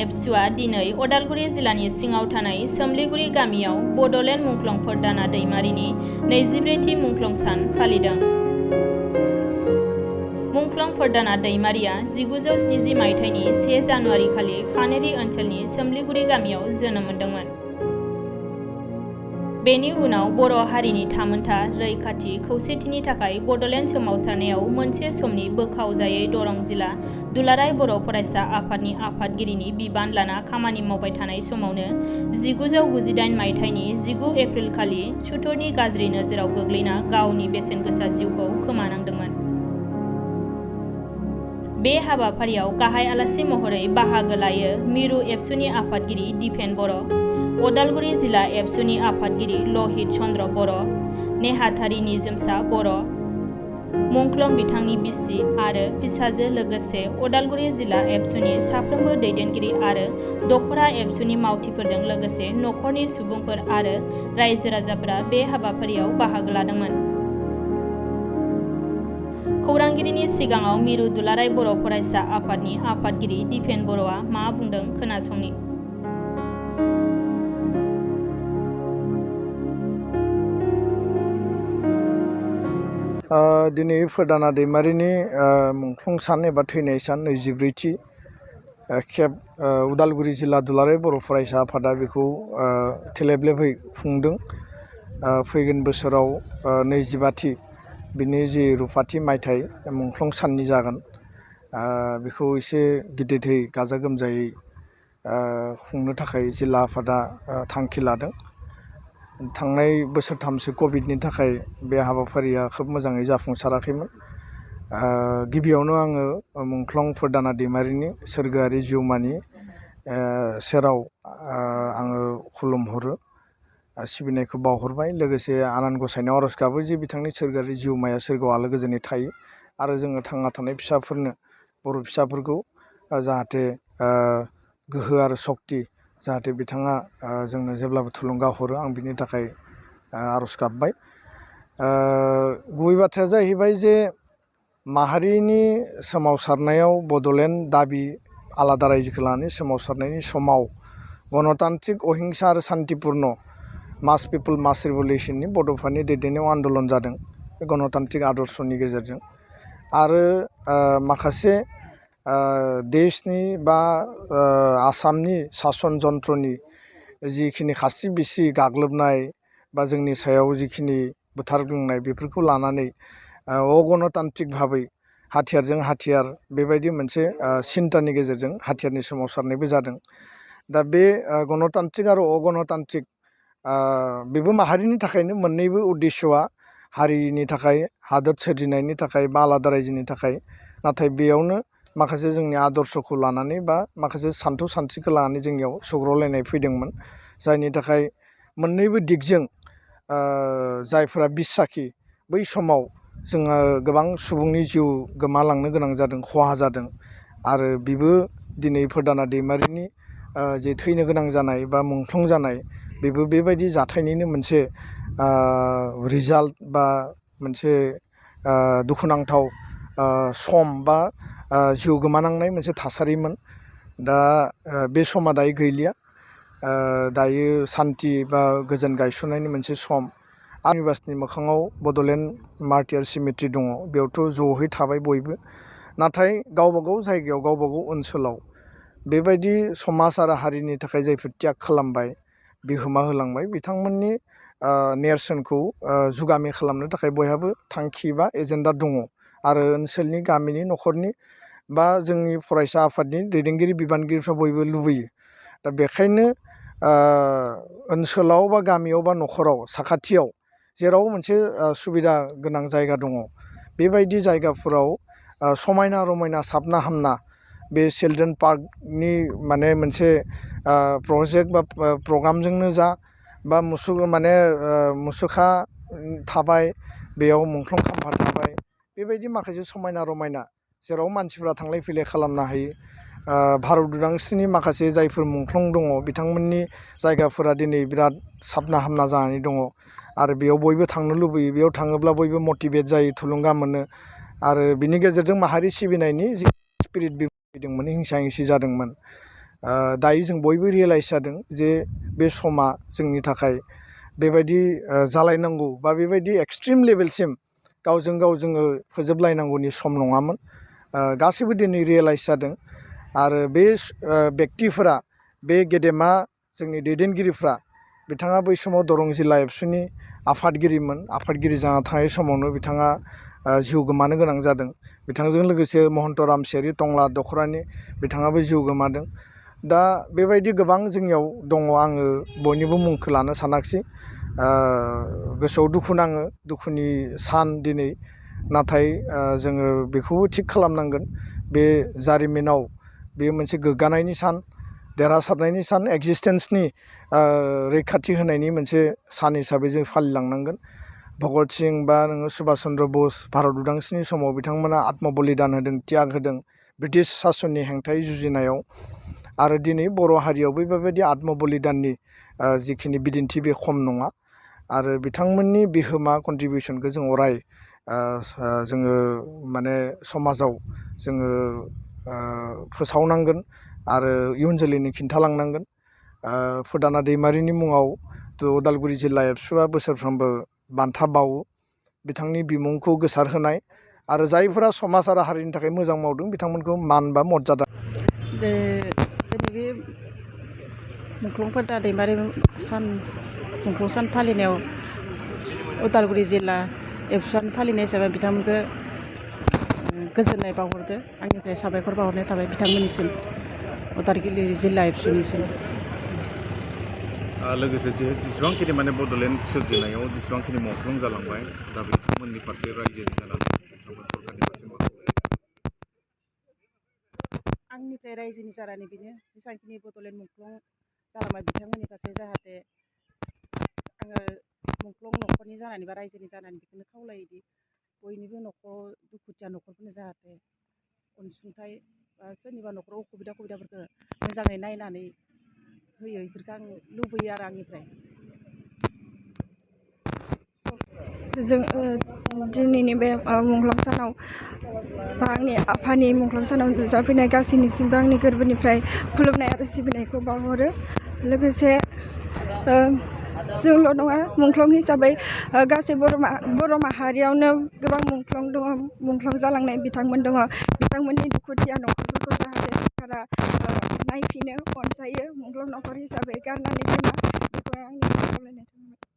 एबसुआ दिनै उदालगुरि जिल्लानि सिङाव थानाय सोमलिगुरि गामियाव बड'लेण्ड मुंख्लं फोरदाना दैमारिनि 24थि मुंख्लं सान फालिदों। मुंख्लं फोरदाना दैमारिया 1970 मायथाइनि 1 जानुवारि खालि फानेरि ओनसोलनि सोमलिगुरि गामियाव जोनोम मोन्दोंमोन। बेनि उनाव बर' हारिनि थामोनथा रैखाथि खौसेथिनि थाखाय बड'लेण्ड सोमावसारनायाव मोनसे समनि बोखावजायै दरं जिल्ला दुलाराय बर' फरायसा आफादनि आफादगिरिनि बिबान लाना खामानि मावबाय थानाय समावनो 1998 मायथाइनि 19 एप्रिल खालि सुथुरनि गाज्रि नोजोराव गोग्लैना गावनि बेसेन गोसा जिउखौ खोमानांदोंमोन। बे हाबाफारियाव गाहाय आलासि महरै बाहागो लायो मिरु एबसुनि आफादगिरि दिपेन बर', उदालगुरि जिल्ला एबसुनि आफादगिरि लहित चन्द्र बर', नेहाथारि निजोमसा बर', मुंख्लं बिथांनि बिसि आरो फिसाजो लोगोसे उदालगुरि जिल्ला एबसुनि साफ्रोमबो दैदेनगिरि आरो दखरा एबसुनि मावथिफोरजों लोगोसे नखरनि सुबुंफोर आरो रायजो राजाफोरा बे हाबाफारियाव बाहागो लादोंमोन। खौरांगिरिनि सिगाङाव मिरु दुलाराय बर' फरायसा आफादनि आफादगिरि दिपेन बर'आ मा बुंदों खोनासंनि। दिनै फोरदाना दैमारिनि मुंख्लं सान एबा थैनाय सान 24थि खेब उदालगुरि जिल्ला दुलाराय बर' फरायसा आफादा बेखौ थेलेबलेबै खुंदों। फैगोन बोसोराव 25थि बिनि जि रुफाथि मायथाइ मुंख्लं साननि जागोन, बेखौ एसे गिदिरै गाजा गोमजायै खुंनो थाखाय जिल्ला आफादा थांखि लादों। थांनाय बोसोरथामसो कभिडनि थाखाय बे हाबाफारिया खोब मोजाङै जाफुंसाराखैमोन। गिबियावनो आङो मुंख्लं फोरदाना दैमारिनि सोरगोआरि जिउमानि सेराव आङो खुलुमहरो, सिबिनायखौ बावहरबाय। लोगोसे आनान गसाइनाव आरज गाबो जे बिथांनि सोरगोआरि जिउमाया सोरगोआव आलो गोजोनै थायो आरो जोङो थांना थानाय फिसाफोरनो, बर' फिसाफोरखौ जाहाथे गोहो आरो सक्ति जाहाथे बिथाङा जोंनो जेब्लाबो थुलुंगा हरो, आं बिनि थाखाय आरज गाबबाय। गुबै बाथ्राया जाहैबाय जे माहारिनि सोमावसारनायाव बड'लेण्ड दाबि आलादा रायजोखौ लानानै सोमावसारनायनि समाव गणतान्त्रिक अहिंसा आरो सान्तिपुर्ण मास पिपोल मास रिभलिउसननि बड'फानि दैदेननायाव आन्दलन जादों बे गणतान्त्रिक आदर्शनि गेजेरजों। आरो माखासे देशनि बा आसामनि सासन जन्त्रनि जिखिनि खास्रि बिसि गाग्लोबनाय बा जोंनि सायाव जिखिनि बुथारग्लुंनाय बेफोरखौ लानानै अगणतान्त्रिक भाबै हाथियारजों हाथियार बेबायदि मोनसे सिन्तानि गेजेरजों हाथियारनि सोमावसारनायबो जादों। दा बे गणतान्त्रिक आरो अगणतान्त्रिक बेबो माहारिनि थाखायनो मोननैबो उद्देश्यआ हारिनि थाखाय, हादोर सोरजिनायनि थाखाय बा आलादा रायजोनि थाखाय। नाथाय बेयावनो माखासे जोंनि आदर्शखौ लानानै बा माखासे सान्थौ सानस्रिखौ लानानै जोंनियाव सौग्रावलायनाय फैदोंमोन, जायनि थाखाय मोननैबो दिगजों जायफोरा बिसाखि बै समाव जोङो गोबां सुबुंनि जिउ गोमालांनो गोनां जादों, खहा जादों। आरो बेबो दिनै फोरदाना दैमारिनि जे थैनो गोनां जानाय बा मुंख्लं जानाय बेबो बेबायदि जाथायनिनो मोनसे रिजाल्ट बा मोनसे दुखुनांथाव सम बा जिउ गोमानांनाय मोनसे थासारिमोन। दा बे समा दायो गैलिया, दायो सान्थि बा गोजोन गायसननायनि मोनसे सम। इउनिभार्सिटिनि मोखाङाव बड'लेण्ड मार्टियार सिमेट्रि दङ, बेयावथ' ज'है थाबाय बयबो। नाथाय गावबागाव जायगायाव गावबागाव ओनसोलाव बेबायदि समाज आरो हारिनि थाखाय जायफोर त्याग खालामबाय, बिहोमा होलांबाय, बिथांमोननि नेरसोनखौ जुगामि खालामनो थाखाय बयहाबो थांखि बा एजेन्डा दङ। आरो ओनसोलनि, गामिनि, नखरनि बा जोंनि फरायसा आफादनि दैदेनगिरि बिबानगिरिफ्रा बयबो लुबैयो। दा बेखायनो ओनसोलाव बा गामियाव बा नखराव साखाथियाव जेराव मोनसे सुबिदा गोनां जायगा दङ, बेबायदि जायगाफोराव समायना रमायना साबना हामना बे चिलड्रेन पार्कनि माने मोनसे प्रजेक्ट बा प्रग्रामजोंनो जा बा मुसुखा थाबाय, बेयाव मुंख्लं खाम्फा थाबाय, बेबायदि माखासे समायना रमायना जेराव मानसिफ्रा थांलाय फैलाय खालामनो हायो। भारत उदांस्रिनि माखासे जायफोर मुंख्लं दङ बिथांमोननि जायगाफोरा दिनै बिराद साबना हामना जानानै दङ आरो बेयाव बयबो थांनो लुबैयो। बेयाव थाङोब्ला बयबो मटिभेट जायो, थुलुंगा मोनो। आरो बिनि गेजेरजों माहारि सिबिनायनि जि स्पिरिट फैदोंमोन, हिंसा हिंसि जादोंमोन, दायो जों बयबो रियेलाइज जादों जे बे समा जोंनि थाखाय बेबायदि जालायनांगौ बा बेबायदि एक्सट्रिम लेभेलसिम गावजों गाव जोङो फोजोबलायनांगौनि सम नङामोन। गासैबो दिनै रियेलाइज जादों आरो बे बेक्तिफोरा बे गेदेमा जोंनि दैदेनगिरिफ्रा बिथाङा बै समाव दरं जिल्ला एबसुनि आफादगिरि जाना थानाय समावनो बिथाङा जिउ गोमानो गोनां जादों। बिथांजों लोगोसे महन्त रामसियारि टंला दख'रानि बिथाङाबो जिउ गोमादों। दा बेबायदि गोबां जोंनियाव दङ, आङो बयनिबो मुंखौ लानो सानाखिसै। गोसोआव दुखु नाङो, दुखुनि सान दिनै। नाथाय जोङो बेखौबो थिग खालामनांगोन, बे जारिमिनाव बेयो मोनसे गोग्गानायनि सान, देरहासारनायनि सान, एक्जिस्टेन्सनि रैखाथि होनायनि मोनसे सान हिसाबै जों फालिलांनांगोन। भगत सिं बा नोङो सुभाष चन्द्र बस भारत उदांस्रिनि समाव बिथांमोना आत्म बलिदान होदों, त्याग होदों ब्रिटिश सासननि हेंथायै जुजिनायाव। आरो दिनै बर' हारियावबो बेबायदि आत्म बलिदाननि जिखिनि बिदिन्थि बे खम नङा। आरो बिथांमोननि बिहोमा कन्ट्रिबिउसनखौ जों अराय जोङो माने समाजाव जोङो फोसावनांगोन आरो इयुन जोलैनो खिन्थालांनांगोन। फुदाना दैमारिनि मुङाव उदालगुरि जिल्ला एबसुआ बोसोरफ्रोमबो बान्था बावो, बिथांनि बिमुंखौ गोसारहोनाय आरो जायफोरा समाज आरो हारिनि थाखाय मोजां मावदों बिथांमोनखौ मान बा मर्यादा। दिनै बे मुंख्लं फुदाना दैमारि मुंख्लं सान फालिनायाव उदालगुरि जिल्ला एबसुआनो फालिनाय हिसाबै बिथांमोनखौ गोजोननाय बावहरदो। आंनिफ्राय साबायखर बावहरनाय थाबाय बिथांमोननिसिम, उदालगुरि जिल्ला एबसुनिसिम। लोगोसे जेसेबांखिनि माने बड'लेण्ड सोरजिनायाव जेसेबांखिनि मुंख्लं जालांबाय, दा बिथांमोननि फारसे रायजोनि जानानै सरकारनि फारसे मा खावलायो? आंनिफ्राय रायजोनि जानानै बेनो, जेसेबांखिनि बड'लेण्ड मुंख्लं जालांबाय बिथांमोननि फारसे जाहाथे आङो मुंख्लं न'खरनि जानानै बा रायजोनि जानानै बेखौनो खावलायोदि बयनिबो न'खराव दुखुथिया न'खरफोरनो जाहाथे अनसुंथाइ बा सोरनिबा न'खराव उसुबिदाफोरखौ मोजाङै नायनानै होयो, बेफोरखौ आं लुबैयो आरो आंनिफ्राय। जों दिनैनि बे मुंख्लं सानाव बा आंनि आफानि मुंख्लं सानाव नुजाफैनाय गासैनिसिमबो आंनि गोरबोनिफ्राय खुलुमनाय आरो सिबिनायखौ बावहरो। लोगोसे जोंल' नङा, मुंख्लं हिसाबै गासै बर' माहारियावनो गोबां मुंख्लं दङ, मुंख्लं जालांनाय बिथांमोन दङ। बिथांमोननि दुखुथिया न'खरफोरखौ जाहाथे सरकारा नायफिनो, अनसायो, मुंख्लं न'खर हिसाबै गारनानै दोना, बेखौ आंनि खावलायनाय थाबाय।